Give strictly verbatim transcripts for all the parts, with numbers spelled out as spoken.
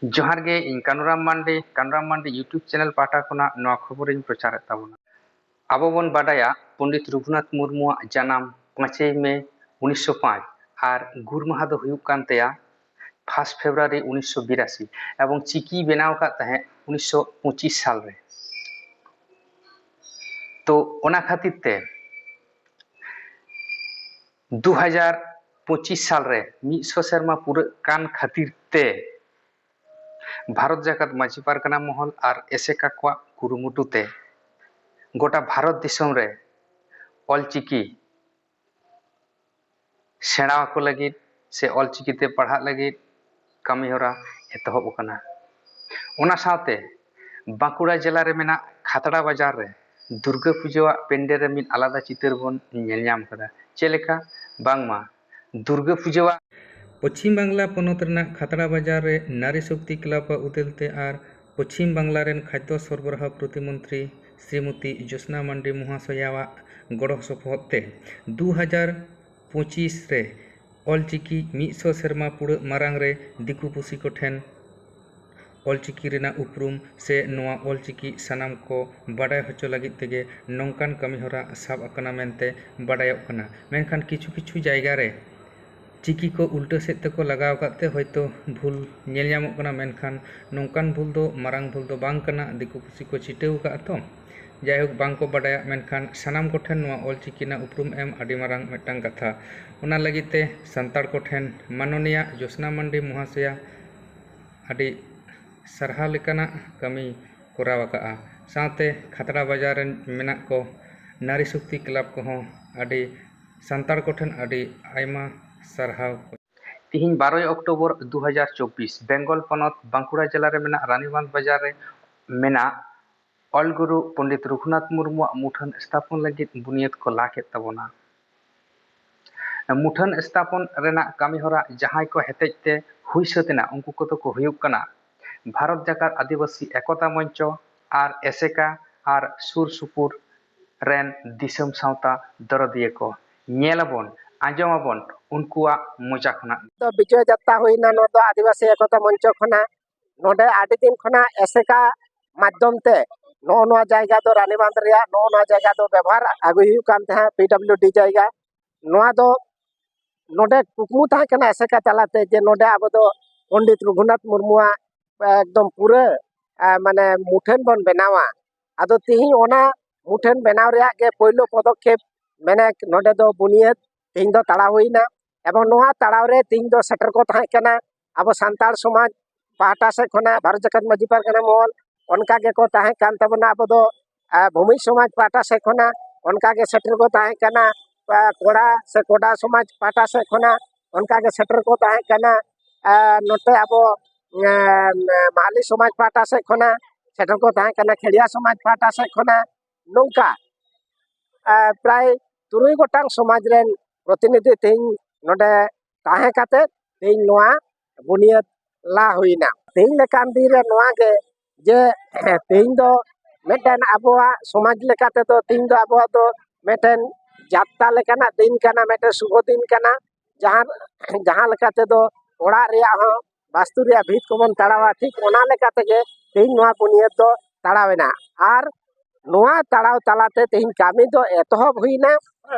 ᱡᱚᱦᱟᱨ ᱜᱮ, ᱤᱧ ᱠᱟᱱᱩᱨᱟᱢ ᱢᱟᱱᱰᱤ, ᱠᱟᱱᱩᱨᱟᱢ ᱢᱟᱱᱰᱤ YouTube channel ᱯᱟᱦᱴᱟ ᱠᱷᱚᱱᱟᱜ ᱱᱚᱣᱟ ᱠᱷᱚᱵᱚᱨᱤᱧ ᱯᱨᱚᱪᱟᱨᱮᱫ ᱛᱟᱵᱚᱱᱟ᱾ ᱟᱵᱚ ᱵᱚᱱ ᱵᱟᱰᱟᱭᱟ, ᱯᱚᱱᱰᱤᱛ ᱨᱚᱜᱷᱩᱱᱟᱛᱷ ᱢᱩᱨᱢᱩᱣᱟᱜ ᱡᱟᱱᱟᱢ ᱯᱟᱸᱪᱮᱭ ᱢᱮ ᱩᱱᱤᱥᱥᱚ ᱯᱟᱸᱪ ᱟᱨ ᱜᱩᱨ ᱢᱟᱦᱟ ᱫᱚ ᱦᱩᱭᱩᱜ ᱠᱟᱱ ᱛᱟᱭᱟ first February ᱩᱱᱤᱥᱥᱚ ᱵᱤᱨᱟᱥᱤ, ᱮᱵᱚᱝ ᱪᱤᱠᱤ ᱵᱮᱱᱟᱣ ᱟᱠᱟᱫ ᱛᱟᱦᱮᱸᱫ ᱩᱱᱤᱥᱥᱚ ᱯᱚᱸᱪᱤᱥ ᱥᱟᱞ ᱨᱮ᱾ ᱛᱚ ᱚᱱᱟ ᱠᱷᱟᱹᱛᱤᱨ ᱛᱮ ᱫᱩ ᱦᱟᱡᱟᱨ ᱯᱚᱸᱪᱤᱥ ᱥᱟᱞ ᱨᱮ ᱢᱤᱫᱥᱚ ᱥᱮᱨᱢᱟ ᱯᱩᱨᱟᱹᱜ ᱠᱟᱱ ᱠᱷᱟᱹᱛᱤᱨ ᱛᱮ ᱵᱷᱟᱨᱚᱛ ᱡᱟᱠᱟᱛ ᱢᱟᱹᱡᱷᱤ ᱯᱟᱨᱜᱟᱱᱟ ᱢᱚᱦᱚᱞ ᱟᱨ ᱮᱥᱮᱠᱟ ᱠᱚᱣᱟᱜ ᱠᱩᱨᱩᱢᱩᱴᱩ ᱛᱮ ᱜᱚᱴᱟ ᱵᱷᱟᱨᱚᱛ ᱫᱤᱥᱚᱢ ᱨᱮ ᱚᱞᱪᱤᱠᱤ ᱥᱮᱬᱟ ᱟᱠᱚ ᱞᱟᱹᱜᱤᱫ ᱥᱮ ᱚᱞᱪᱤᱠᱤ ᱛᱮ ᱯᱟᱲᱦᱟᱜ ᱞᱟᱹᱜᱤᱫ ᱠᱟᱹᱢᱤᱦᱚᱨᱟ ᱮᱛᱚᱦᱚᱵ ᱟᱠᱟᱱᱟ᱾ ᱚᱱᱟ ᱥᱟᱶᱛᱮ ᱵᱟᱸᱠᱩᱲᱟ ᱡᱮᱞᱟ ᱨᱮ ᱢᱮᱱᱟᱜ ᱠᱷᱟᱛᱲᱟ ᱵᱟᱡᱟᱨ ᱨᱮ ᱫᱩᱨᱜᱟᱹ ᱯᱩᱡᱟᱹᱣᱟᱜ ᱯᱮᱱᱰᱮᱞ ᱨᱮ ᱢᱤᱫ ᱟᱞᱟᱫᱟ ᱪᱤᱛᱟᱹᱨ ᱵᱚᱱ ᱧᱮᱞ ᱧᱟᱢ ᱠᱟᱫᱟ᱾ ᱪᱮᱫ ᱞᱮᱠᱟ? ᱵᱟᱝᱢᱟ ᱫᱩᱨᱜᱟᱹ ᱯᱩᱡᱟᱹᱣᱟᱜ ᱯᱚᱪᱷᱤᱢ ᱵᱟᱝᱞᱟ ᱯᱚᱱᱚᱛ ᱨᱮᱱᱟᱜ ᱠᱷᱟᱛᱲᱟ ᱵᱟᱡᱟᱨ ᱨᱮ ᱱᱟᱨᱤ ᱥᱚᱠᱛᱤ ᱠᱞᱟᱵᱽ ᱟᱜ ᱩᱫᱮᱞ ᱛᱮ ᱟᱨ ᱯᱚᱪᱷᱤᱢ ᱵᱟᱝᱞᱟ ᱨᱮᱱ ᱠᱷᱟᱫᱽᱭᱚ ᱥᱚᱨᱵᱚᱨᱟᱦᱚ ᱯᱨᱚᱛᱤᱢᱚᱱᱛᱨᱤ ᱥᱨᱤᱢᱚᱛᱤ ᱡᱳᱥᱱᱟ ᱢᱟᱱᱰᱤ ᱢᱚᱦᱟᱥᱚᱭᱟᱣᱟᱜ ᱜᱚᱲᱚ ᱥᱚᱯᱚᱦᱚᱫ ᱛᱮ ᱫᱩ ᱦᱟᱡᱟᱨ ᱯᱚᱸᱪᱤᱥ ᱨᱮ ᱚᱞᱪᱤᱠᱤ ᱢᱤᱫᱥᱚ ᱥᱮᱨᱢᱟ ᱯᱩᱨᱟᱹᱜ ᱢᱟᱨᱟᱝ ᱨᱮ ᱫᱤᱠᱩ ᱯᱩᱥᱤ ᱠᱚᱴᱷᱮᱱ ᱚᱞᱪᱤᱠᱤ ᱨᱮᱱᱟᱜ ᱩᱯᱨᱩᱢ ᱥᱮ ᱱᱚᱣᱟ ᱚᱞᱪᱤᱠᱤ ᱥᱟᱱᱟᱢ ᱠᱚ ᱵᱟᱰᱟᱭ ᱦᱚᱪᱚ ᱞᱟᱹᱜᱤᱫ ᱛᱮᱜᱮ ᱱᱚᱝᱠᱟᱱ ᱠᱟᱹᱢᱤᱦᱚᱨᱟ ᱥᱟᱵ ᱟᱠᱟᱱᱟ ᱢᱮᱱᱛᱮ ᱵᱟᱰᱟᱭᱚᱜ ᱠᱟᱱᱟ᱾ ᱢᱮᱱᱠᱷᱟᱱ ᱠᱤᱪᱷᱩ ᱠᱤᱪᱷᱩ ᱡᱟᱭᱜᱟ ᱨᱮ ᱪᱤᱠᱤ ᱠᱚ ᱩᱞᱴᱟᱹ ᱥᱮᱫ ᱛᱮᱠᱚ ᱞᱟᱜᱟᱣ ᱟᱠᱟᱫ ᱛᱮ ᱦᱚᱭᱛᱳ ᱵᱷᱩᱞ ᱧᱮᱞ ᱧᱟᱢᱚᱜ ᱠᱟᱱᱟ, ᱢᱮᱱᱠᱷᱟᱱ ᱱᱚᱝᱠᱟᱱ ᱵᱷᱩᱞ ᱫᱚ ᱢᱟᱨᱟᱝ ᱵᱷᱩᱞ ᱫᱚ ᱵᱟᱝ ᱠᱟᱱᱟ᱾ ᱫᱤᱠᱩ ᱯᱩᱥᱤ ᱠᱚ ᱪᱷᱤᱴᱟᱹᱣ ᱟᱠᱟᱫᱼᱟ ᱛᱚ, ᱡᱟᱭᱦᱳᱠ, ᱵᱟᱝ ᱠᱚ ᱵᱟᱰᱟᱭᱟ, ᱢᱮᱱᱠᱷᱟᱱ ᱥᱟᱱᱟᱢ ᱠᱚᱴᱷᱮᱱ ᱱᱚᱣᱟ ᱚᱞᱪᱤᱠᱤ ᱨᱮᱱᱟᱜ ᱩᱯᱨᱩᱢ ᱮᱢ ᱟᱹᱰᱤ ᱢᱟᱨᱟᱝ ᱢᱤᱫᱴᱟᱝ ᱠᱟᱛᱷᱟ᱾ ᱚᱱᱟ ᱞᱟᱹᱜᱤᱫ ᱛᱮ ᱥᱟᱱᱛᱟᱲ ᱠᱚᱴᱷᱮᱱ ᱢᱟᱱᱚᱱᱤᱭᱟ ᱡᱳᱥᱱᱟ ᱢᱟᱱᱰᱤ ᱢᱚᱦᱟᱥᱚᱭᱟ ᱟᱹᱰᱤ ᱥᱟᱨᱦᱟᱣ ᱞᱮᱠᱟᱱᱟᱜ ᱠᱟᱹᱢᱤ ᱠᱚᱨᱟᱣ ᱟᱠᱟᱫᱼᱟ᱾ ᱥᱟᱶᱛᱮ ᱠᱷᱟᱛᱲᱟ ᱵᱟᱡᱟᱨ ᱨᱮᱱ ᱢᱮᱱᱟᱜ ᱠᱚ ᱱᱟᱨᱤ ᱥᱚᱠᱛᱤ ᱠᱞᱟᱵᱽ ᱠᱚᱦᱚᱸ ᱟᱹᱰᱤ ᱥᱟᱱᱛᱟᱲ ᱠᱚᱴᱷᱮᱱ ᱟᱹᱰᱤ ᱟᱭᱢᱟ ᱥᱟᱨᱦᱟᱣ᱾ ᱛᱤᱦᱤᱧ ᱵᱟᱨᱚᱭ ᱚᱠᱴᱳᱵᱚᱨ ᱫᱩ ᱦᱟᱡᱟᱨ ᱪᱚᱵᱵᱤᱥ, ᱵᱮᱝᱜᱚᱞ ᱯᱚᱱᱚᱛ ᱵᱟᱸᱠᱩᱲᱟ ᱡᱮᱞᱟ ᱨᱮ ᱢᱮᱱᱟᱜ ᱨᱟᱱᱤᱵᱟᱸᱫᱷ ᱵᱟᱡᱟᱨ ᱨᱮ ᱢᱮᱱᱟᱜ ᱚᱞ ᱜᱩᱨᱩ ᱯᱚᱱᱰᱤᱛ ᱨᱚᱜᱷᱩᱱᱟᱛᱷ ᱢᱩᱨᱢᱩᱣᱟᱜ ᱢᱩᱴᱷᱟᱹᱱ ᱥᱛᱷᱟᱯᱚᱱ ᱞᱟᱹᱜᱤᱫ ᱵᱩᱱᱤᱭᱟᱹᱫ ᱠᱚ ᱞᱟ ᱠᱮᱫ ᱛᱟᱵᱚᱱᱟ᱾ ᱢᱩᱴᱷᱟᱹᱱ ᱥᱛᱷᱟᱯᱚᱱ ᱨᱮᱱᱟᱜ ᱠᱟᱹᱢᱤᱦᱚᱨᱟ ᱡᱟᱦᱟᱸᱭ ᱠᱚ ᱦᱮᱛᱮᱡ ᱛᱮ ᱦᱩᱭ ᱥᱟᱹᱛ ᱮᱱᱟ, ᱩᱱᱠᱩ ᱠᱚᱫᱚ ᱠᱚ ᱦᱩᱭᱩᱜ ᱠᱟᱱᱟ ᱵᱷᱟᱨᱚᱛ ᱡᱟᱠᱟᱛ ᱟᱹᱫᱤᱵᱟᱹᱥᱤ ᱮᱠᱚᱛᱟ ᱢᱚᱧᱪᱚ ᱟᱨ ᱮᱥᱮᱠᱟ ᱟᱨ ᱥᱩᱨ ᱥᱩᱯᱩᱨ ᱨᱮᱱ ᱫᱤᱥᱚᱢ ᱥᱟᱶᱛᱟ ᱫᱚᱨᱚᱫᱤᱭᱟᱹ ᱠᱚ᱾ ᱧᱮᱞ ᱟᱵᱚᱱ, ᱟᱸᱡᱚᱢ ᱟᱵᱚᱱ ᱩᱱᱠᱩᱣᱟᱜ ᱢᱚᱪᱟ ᱠᱷᱚᱱᱟᱜ᱾ ᱫᱚ ᱵᱤᱡᱚᱭ ᱡᱟᱛᱛᱟ ᱦᱩᱭᱱᱟ, ᱱᱚᱣᱟ ᱫᱚ ᱟᱹᱫᱤᱵᱟᱹᱥᱤ ᱮᱠᱚᱛᱟ ᱢᱚᱧᱪᱚ ᱠᱷᱚᱱᱟᱜ᱾ ᱱᱚᱰᱮ ᱟᱹᱰᱤ ᱫᱤᱱ ᱠᱷᱚᱱᱟᱜ ᱮᱥᱮᱠᱟ ᱢᱟᱫᱽᱫᱷᱚᱢ ᱛᱮ ᱱᱚᱜᱼᱚ ᱱᱚᱣᱟ ᱡᱟᱭᱜᱟ ᱫᱚ, ᱨᱟᱱᱤᱵᱟᱸᱫᱷ ᱨᱮᱭᱟᱜ ᱱᱚᱜᱼᱚ ᱱᱚᱣᱟ ᱡᱟᱭᱜᱟ ᱫᱚ ᱵᱮᱵᱚᱦᱟᱨ ᱟᱹᱜᱩᱭ ᱦᱩᱭᱩᱜ ᱠᱟᱱ ᱛᱟᱦᱮᱸᱫ, ᱯᱤᱰᱟᱵᱽᱞᱤᱭᱩᱰᱤ ᱡᱟᱭᱜᱟ᱾ ᱱᱚᱣᱟ ᱫᱚ ᱱᱚᱰᱮ ᱠᱩᱠᱢᱩ ᱛᱟᱦᱮᱸ ᱠᱟᱱᱟ ᱮᱥᱮᱠᱟ ᱛᱟᱞᱟᱛᱮ ᱡᱮ ᱱᱚᱰᱮ ᱟᱵᱚ ᱫᱚ ᱯᱚᱱᱰᱤᱛ ᱨᱚᱜᱷᱩᱱᱟᱛᱷ ᱢᱩᱨᱢᱩᱣᱟᱜ ᱮᱠᱫᱚᱢ ᱯᱩᱨᱟᱹ, ᱮ, ᱢᱟᱱᱮ ᱢᱩᱴᱷᱟᱹᱱ ᱵᱚᱱ ᱵᱮᱱᱟᱣᱟ᱾ ᱟᱫᱚ ᱛᱤᱦᱤᱧ ᱚᱱᱟ ᱢᱩᱴᱷᱟᱹᱱ ᱵᱮᱱᱟᱣ ᱨᱮᱭᱟᱜ ᱜᱮ ᱯᱳᱭᱞᱳ ᱯᱚᱫᱚᱠᱷᱮᱯ, ᱢᱮᱱᱮ ᱱᱚᱰᱮ ᱫᱚ ᱵᱩᱱᱤᱭᱟᱹᱫ ᱛᱤᱦᱤᱧ ᱫᱚ ᱛᱟᱲᱟᱣ ᱦᱩᱭᱱᱟ᱾ ᱮᱵᱚᱝ ᱱᱚᱣᱟ ᱛᱟᱲᱟᱣ ᱨᱮ ᱛᱤᱦᱤᱧ ᱫᱚ ᱥᱮᱴᱮᱨ ᱠᱚ ᱛᱟᱦᱮᱸ ᱠᱟᱱᱟ ᱟᱵᱚ ᱥᱟᱱᱛᱟᱲ ᱥᱚᱢᱟᱡᱽ ᱯᱟᱦᱴᱟ ᱥᱮᱫ ᱠᱷᱚᱱᱟᱜ, ᱵᱷᱟᱨᱚᱛ ᱡᱟᱠᱟᱛ ᱢᱟᱹᱡᱷᱤ ᱯᱟᱨᱜᱟᱱᱟ ᱢᱚᱦᱚᱞ, ᱚᱱᱠᱟ ᱜᱮᱠᱚ ᱛᱟᱦᱮᱸ ᱠᱟᱱ ᱛᱟᱵᱚᱱᱟ᱾ ᱟᱵᱚ ᱫᱚ, ᱟ, ᱵᱷᱩᱢᱤ ᱥᱚᱢᱟᱡᱽ ᱯᱟᱦᱴᱟ ᱥᱮᱫ ᱠᱷᱚᱱᱟᱜ ᱚᱱᱠᱟ ᱜᱮ ᱥᱮᱴᱮᱨ ᱠᱚ ᱛᱟᱦᱮᱸ ᱠᱟᱱᱟ, ᱟ, ᱠᱚᱲᱟ ᱥᱮ ᱠᱚᱰᱟ ᱥᱚᱢᱟᱡᱽ ᱯᱟᱦᱴᱟ ᱥᱮᱫ ᱠᱷᱚᱱᱟᱜ ᱚᱱᱠᱟ ᱜᱮ ᱥᱮᱴᱮᱨ ᱠᱚ ᱛᱟᱦᱮᱸ ᱠᱟᱱᱟ᱾ ᱟ, ᱱᱚᱛᱮ ᱟᱵᱚ, ᱟ, ᱢᱟᱦᱞᱤ ᱥᱚᱢᱟᱡᱽ ᱯᱟᱦᱴᱟ ᱥᱮᱫ ᱠᱷᱚᱱᱟᱜ ᱥᱮᱴᱮᱨ ᱠᱚ ᱛᱟᱦᱮᱸ ᱠᱟᱱᱟ, ᱠᱷᱮᱲᱤᱭᱟ ᱥᱚᱢᱟᱡᱽ ᱯᱟᱦᱴᱟ ᱥᱮᱫ ᱠᱷᱚᱱᱟᱜ᱾ ᱱᱚᱝᱠᱟ, ᱟ, ᱯᱨᱟᱭ ᱛᱩᱨᱩᱭ ᱜᱚᱴᱟᱝ ᱥᱚᱢᱟᱡᱽ ᱨᱮᱱ ᱯᱨᱚᱛᱤᱱᱤᱫᱷᱤ ᱛᱮᱦᱮᱧ ᱱᱚᱰᱮ ᱛᱟᱦᱮᱸ ᱠᱟᱛᱮ ᱛᱮᱦᱮᱧ ᱱᱚᱣᱟ ᱵᱩᱱᱤᱭᱟᱹᱫ ᱞᱟ ᱦᱩᱭᱱᱟ᱾ ᱛᱮᱦᱮᱧ ᱞᱮᱠᱟᱱ ᱫᱤᱱ ᱨᱮ ᱱᱚᱣᱟ ᱜᱮ ᱡᱮ ᱛᱮᱦᱮᱧ ᱫᱚ ᱢᱤᱫᱴᱮᱱ ᱟᱵᱚᱣᱟᱜ ᱥᱚᱢᱟᱡᱽ ᱞᱮᱠᱟ ᱛᱮᱫᱚ ᱛᱮᱦᱮᱧ ᱫᱚ ᱟᱵᱚᱣᱟᱜ ᱫᱚ ᱢᱤᱫᱴᱮᱱ ᱡᱟᱛᱛᱟ ᱞᱮᱠᱟᱱᱟᱜ ᱫᱤᱱ ᱠᱟᱱᱟ, ᱢᱤᱫᱴᱮᱱ ᱥᱩᱵᱷᱚ ᱫᱤᱱ ᱠᱟᱱᱟ᱾ ᱡᱟᱦᱟᱸ, ᱡᱟᱦᱟᱸ ᱞᱮᱠᱟ ᱛᱮᱫᱚ ᱚᱲᱟᱜ ᱨᱮᱭᱟᱜ ᱦᱚᱸ ᱵᱟᱥᱛᱩ ᱨᱮᱭᱟᱜ ᱵᱷᱤᱛ ᱠᱚᱵᱚᱱ ᱛᱟᱲᱟᱣᱟ, ᱴᱷᱤᱠ ᱚᱱᱟ ᱞᱮᱠᱟ ᱛᱮᱜᱮ ᱛᱮᱦᱮᱧ ᱱᱚᱣᱟ ᱵᱩᱱᱤᱭᱟᱹᱫ ᱫᱚ ᱛᱟᱲᱟᱣ ᱮᱱᱟ᱾ ᱟᱨ ᱱᱚᱣᱟ ᱛᱟᱲᱟᱣ ᱛᱟᱞᱟᱛᱮ ᱛᱮᱦᱮᱧ ᱠᱟᱹᱢᱤ ᱫᱚ ᱮᱛᱚᱦᱚᱵ ᱦᱩᱭᱱᱟ,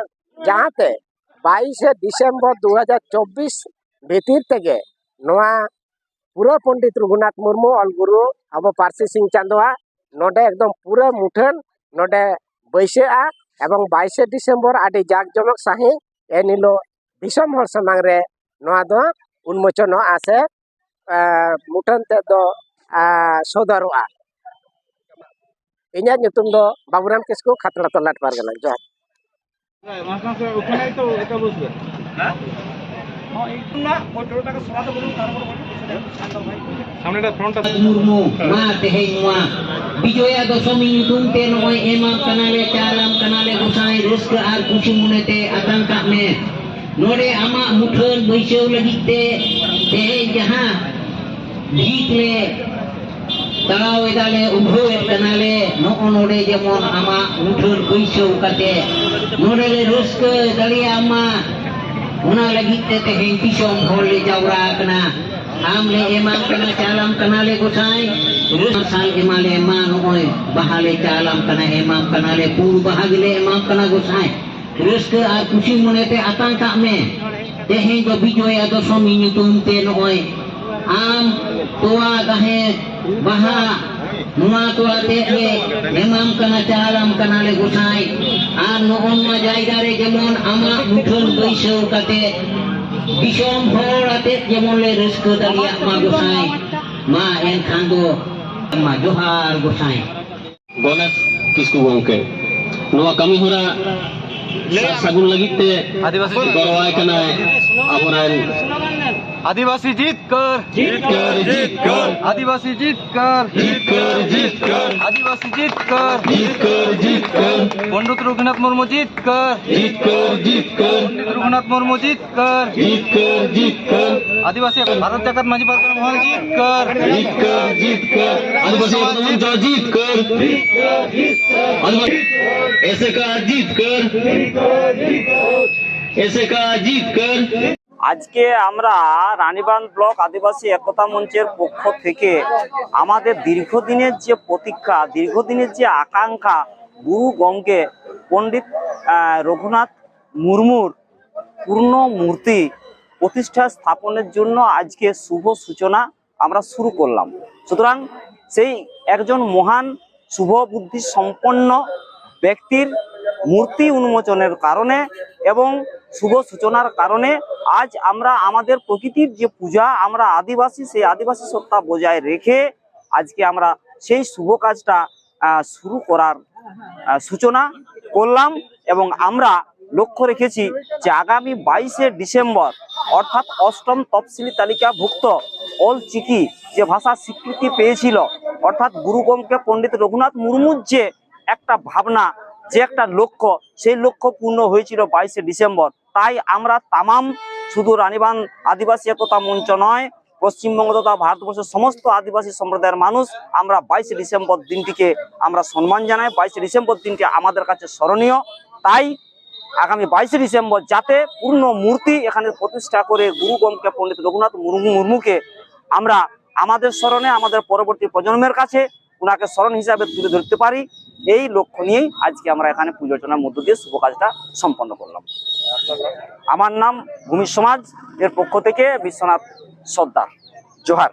ᱡᱟᱦᱟᱸᱛᱮ ᱵᱟᱭᱤᱥᱮ ᱰᱤᱥᱮᱢᱵᱚᱨ ᱫᱩ ᱦᱟᱡᱟᱨ ᱪᱚᱵᱵᱤᱥ ᱵᱷᱤᱛᱤᱨ ᱛᱮᱜᱮ ᱱᱚᱣᱟ ᱯᱩᱨᱟᱹ ᱯᱚᱱᱰᱤᱛ ᱨᱚᱜᱷᱩᱱᱟᱛᱷ ᱢᱩᱨᱢᱩ ᱚᱞ ᱜᱩᱨᱩ ᱟᱵᱚ ᱯᱟᱹᱨᱥᱤ ᱥᱤᱧ ᱪᱟᱸᱫᱳᱣᱟᱜ ᱱᱚᱰᱮ ᱮᱠᱫᱚᱢ ᱯᱩᱨᱟᱹ ᱢᱩᱴᱷᱟᱹᱱ ᱱᱚᱰᱮ ᱵᱟᱹᱭᱥᱟᱹᱜᱼᱟ᱾ ᱮᱵᱚᱝ ᱵᱟᱭᱤᱥᱮ ᱰᱤᱥᱮᱢᱵᱚᱨ ᱟᱹᱰᱤ ᱡᱟᱠ ᱡᱚᱢᱚᱠ ᱥᱟᱺᱦᱤᱡ ᱮᱱ ᱦᱤᱞᱳᱜ ᱫᱤᱥᱚᱢ ᱦᱚᱲ ᱥᱟᱢᱟᱝ ᱨᱮ ᱱᱚᱣᱟ ᱫᱚ ᱩᱱᱢᱳᱪᱚᱱᱚᱜᱼᱟ ᱥᱮ, ᱮ, ᱢᱩᱴᱷᱟᱹᱱ ᱛᱮᱫ ᱫᱚ, ᱮ, ᱥᱚᱫᱚᱨᱚᱜᱼᱟ᱾ ᱤᱧᱟᱹᱜ ᱧᱩᱛᱩᱢ ᱫᱚ ᱵᱟᱵᱩᱨᱟᱢ ᱠᱤᱥᱠᱩ, ᱠᱷᱟᱛᱲᱟ ᱛᱚᱞᱟᱴ ᱯᱟᱨᱜᱟᱱᱟ᱾ ᱡᱚᱦᱟᱨ᱾ ᱢᱩᱨᱢᱩ, ᱢᱟ ᱛᱮᱦᱮᱧ ᱱᱚᱣᱟ ᱵᱤᱡᱚᱭᱟ ᱫᱚᱥᱚᱢᱤ ᱧᱩᱛᱩᱢ ᱛᱮ ᱱᱚᱜᱼᱚᱭ ᱮᱢᱟᱢ ᱠᱟᱱᱟᱞᱮ, ᱪᱟᱞᱟᱢ ᱠᱟᱱᱟᱞᱮ ᱜᱚᱸᱥᱟᱭ, ᱨᱟᱹᱥᱠᱟᱹ ᱟᱨ ᱠᱩᱥᱤ ᱢᱚᱱᱮᱛᱮ ᱟᱛᱟᱝ ᱠᱟᱜ ᱢᱮ᱾ ᱱᱚᱰᱮ ᱟᱢᱟᱜ ᱢᱩᱴᱷᱟᱹᱱ ᱵᱟᱹᱭᱥᱟᱹᱣ ᱞᱟᱹᱜᱤᱫ ᱛᱮ ᱛᱮᱦᱮᱧ ᱡᱟᱦᱟᱸ ᱜᱤᱛ ᱞᱮ ᱛᱟᱲᱟᱣ ᱮᱫᱟᱞᱮ, ᱩᱰᱷᱟᱹᱣᱮᱫ ᱠᱟᱱᱟᱞᱮ, ᱱᱚᱜᱼᱚ ᱱᱚᱰᱮ ᱡᱮᱢᱚᱱ ᱟᱢᱟᱜ ᱢᱩᱴᱷᱟᱹᱱ ᱵᱟᱹᱭᱥᱟᱹᱣ ᱠᱟᱛᱮ ᱱᱚᱰᱮ ᱞᱮ ᱨᱟᱹᱥᱠᱟᱹ ᱫᱟᱲᱮᱭᱟᱜ ᱢᱟ, ᱚᱱᱟ ᱞᱟᱹᱜᱤᱫ ᱛᱮ ᱛᱮᱦᱮᱧ ᱫᱤᱥᱚᱢ ᱦᱚᱲ ᱞᱮ ᱡᱟᱣᱨᱟ ᱟᱠᱟᱱᱟ᱾ ᱟᱢ ᱞᱮ ᱮᱢᱟᱢ ᱠᱟᱱᱟ, ᱪᱟᱞᱟᱢ ᱠᱟᱱᱟᱞᱮ ᱜᱚᱸᱥᱟᱭ᱾ ᱨᱟᱹᱥᱠᱟᱹ ᱥᱟᱞ ᱮᱢᱟᱞᱮ ᱮᱢᱟ, ᱱᱚᱜᱼᱚᱭ ᱵᱟᱦᱟ ᱞᱮ ᱪᱟᱞᱟᱢ ᱠᱟᱱᱟ, ᱮᱢᱟᱢ ᱠᱟᱱᱟᱞᱮ, ᱯᱩᱲ ᱵᱟᱦᱟ ᱜᱮᱞᱮ ᱮᱢᱟᱢ ᱠᱟᱱᱟ ᱜᱚᱸᱥᱟᱭ᱾ ᱨᱟᱹᱥᱠᱟᱹ ᱟᱨ ᱠᱩᱥᱤ ᱢᱚᱱᱮᱛᱮ ᱟᱛᱟᱝ ᱠᱟᱜ ᱢᱮ᱾ ᱛᱮᱦᱮᱧ ᱫᱚ ᱵᱤᱡᱚᱭᱟ ᱫᱚᱥᱚᱢᱤ ᱧᱩᱛᱩᱢ ᱛᱮ ᱱᱚᱜᱼᱚᱭ ᱟᱢ ᱛᱚᱣᱟ, ᱫᱟᱦᱮ, ᱵᱟᱦᱟ, ᱱᱚᱣᱟ ᱠᱚ ᱟᱛᱮᱫ ᱜᱮ ᱮᱢᱟᱢ ᱠᱟᱱᱟ, ᱪᱟᱞᱟᱢ ᱠᱟᱱᱟᱞᱮ ᱜᱚᱸᱥᱟᱭ᱾ ᱟᱨ ᱱᱚᱜᱼᱚ ᱱᱚᱣᱟ ᱡᱟᱭᱜᱟ ᱨᱮ ᱡᱮᱢᱚᱱ ᱟᱢᱟᱜ ᱢᱩᱴᱷᱟᱹᱱ ᱵᱟᱹᱭᱥᱟᱹᱣ ᱠᱟᱛᱮ ᱫᱤᱥᱚᱢ ᱦᱚᱲ ᱟᱛᱮᱫ ᱡᱮᱢᱚᱱ ᱞᱮ ᱨᱟᱹᱥᱠᱟᱹ ᱫᱟᱲᱮᱭᱟᱜ ᱢᱟ ᱜᱚᱸᱥᱟᱭ᱾ ᱢᱟ ᱮᱱᱠᱷᱟᱱ ᱫᱚ ᱢᱟ ᱡᱚᱦᱟᱨ ᱜᱚᱸᱥᱟᱭ᱾ ᱜᱚᱱᱮᱥ ᱠᱤᱥᱠᱩ ᱜᱚᱢᱠᱮ ᱱᱚᱣᱟ ᱠᱟᱹᱢᱤ ᱦᱚᱨᱟ ᱥᱟᱨ ᱥᱟᱹᱜᱩᱱ ᱞᱟᱹᱜᱤᱫ ᱛᱮ ᱟᱹᱫᱤᱵᱟᱹᱥᱤ ᱜᱚᱲᱚᱣᱟᱭ ᱠᱟᱱᱟᱭ ᱟᱵᱚᱨᱮᱱ ᱟᱹᱫᱤᱵᱟᱹᱥᱤ ᱡᱤᱛᱠᱟᱹᱨ, ᱡᱤᱛᱠᱟᱹᱨ, ᱡᱤᱛᱠᱟᱹᱨ᱾ ᱟᱹᱫᱤᱵᱟᱹᱥᱤ ᱡᱤᱛᱠᱟᱹᱨ, ᱡᱤᱛᱠᱟᱹᱨ, ᱡᱤᱛᱠᱟᱹᱨ᱾ ᱟᱹᱫᱤᱵᱟᱹᱥᱤ ᱡᱤᱛᱠᱟᱹᱨ, ᱡᱤᱛᱠᱟᱹᱨ, ᱡᱤᱛᱠᱟᱹᱨ᱾ ᱯᱚᱱᱰᱤᱛ ᱨᱚᱜᱷᱩᱱᱟᱛᱷ ᱢᱩᱨᱢᱩ ᱡᱤᱛᱠᱟᱹᱨ, ᱡᱤᱛᱠᱟᱹᱨ, ᱡᱤᱛᱠᱟᱹᱨ᱾ ᱯᱚᱱᱰᱤᱛ ᱨᱚᱜᱷᱩᱱᱟᱛᱷ ᱢᱩᱨᱢᱩ ᱡᱤᱛᱠᱟᱹᱨ, ᱡᱤᱛᱠᱟᱹᱨ, ᱡᱤᱛᱠᱟᱹᱨ᱾ ᱟᱹᱫᱤᱵᱟᱹᱥᱤ ᱵᱷᱟᱨᱚᱛ ᱡᱟᱠᱟᱛ ᱢᱟᱹᱡᱷᱤ ᱯᱟᱨᱜᱟᱱᱟ ᱢᱚᱦᱚᱞ ᱡᱤᱛᱠᱟᱹᱨ, ᱡᱤᱛᱠᱟᱹᱨ, ᱡᱤᱛᱠᱟᱹᱨ᱾ ᱟᱹᱫᱤᱵᱟᱹᱥᱤ ᱡᱤᱛᱠᱟᱹᱨ, ᱟᱹᱫᱤᱵᱟᱹᱥᱤ ᱮᱥᱮᱠᱟ ᱡᱤᱛᱠᱟᱹᱨ᱾ ᱮᱥᱮᱠᱟ ᱡᱤᱛᱠᱟᱹᱨ। আজকে আমরা রানীবাঁধ ব্লক আদিবাসী একতা মঞ্চের পক্ষ থেকে আমাদের দীর্ঘদিনের যে প্রতীক্ষা, দীর্ঘদিনের যে আকাঙ্ক্ষা, গুরু গঙ্গে পণ্ডিত আহ, রঘুনাথ মুর্মুর পূর্ণ মূর্তি প্রতিষ্ঠা স্থাপনের জন্য আজকে শুভ সূচনা আমরা শুরু করলাম। সুতরাং সেই একজন মহান শুভ বুদ্ধি সম্পন্ন ব্যক্তির মূর্তি উন্মোচনের কারণে এবং শুভ সূচনার কারণে আজ আমরা আমাদের প্রকৃতির যে পূজা, আমরা আদিবাসী, সেই আদিবাসী সত্তা বজায় রেখে আজকে আমরা সেই শুভ কাজটা আহ, শুরু করার আহ, সূচনা করলাম। এবং আমরা লক্ষ্য রেখেছি যে আগামী বাইশে ডিসেম্বর অর্থাৎ অষ্টম তফসিলি তালিকাভুক্ত অল চিকি যে ভাষা স্বীকৃতি পেয়েছিল, অর্থাৎ গুরু গমকে পণ্ডিত রঘুনাথ মুর্মুর যে একটা ভাবনা, যে একটা লক্ষ্য, সেই লক্ষ্য পূর্ণ হয়েছিল বাইশে ডিসেম্বর। তাই আমরা তামাম শুধু রানীবান আদিবাসী একতা মঞ্চ নয়, পশ্চিমবঙ্গ তথা ভারতবর্ষের সমস্ত আদিবাসী সম্প্রদায়ের মানুষ আমরা বাইশে ডিসেম্বর দিনটিকে আমরা সম্মান জানাই। বাইশে ডিসেম্বর দিনটি আমাদের কাছে স্মরণীয়। তাই আগামী বাইশে ডিসেম্বর যাতে পূর্ণ মূর্তি এখানে প্রতিষ্ঠা করে গুরু গমকে পণ্ডিত রঘুনাথ মুর্মু মুর্মুকে আমরা আমাদের স্মরণে, আমাদের পরবর্তী প্রজন্মের কাছে ওনাকে স্মরণ হিসাবে তুলে ধরতে পারি, এই লক্ষ্য নিয়েই আজকে আমরা এখানে পুজো অর্চনার মধ্য দিয়ে শুভ কাজটা সম্পন্ন করলাম। আমার নাম ভূমি সমাজ এর পক্ষ থেকে বিশ্বনাথ সর্দার। জোহার।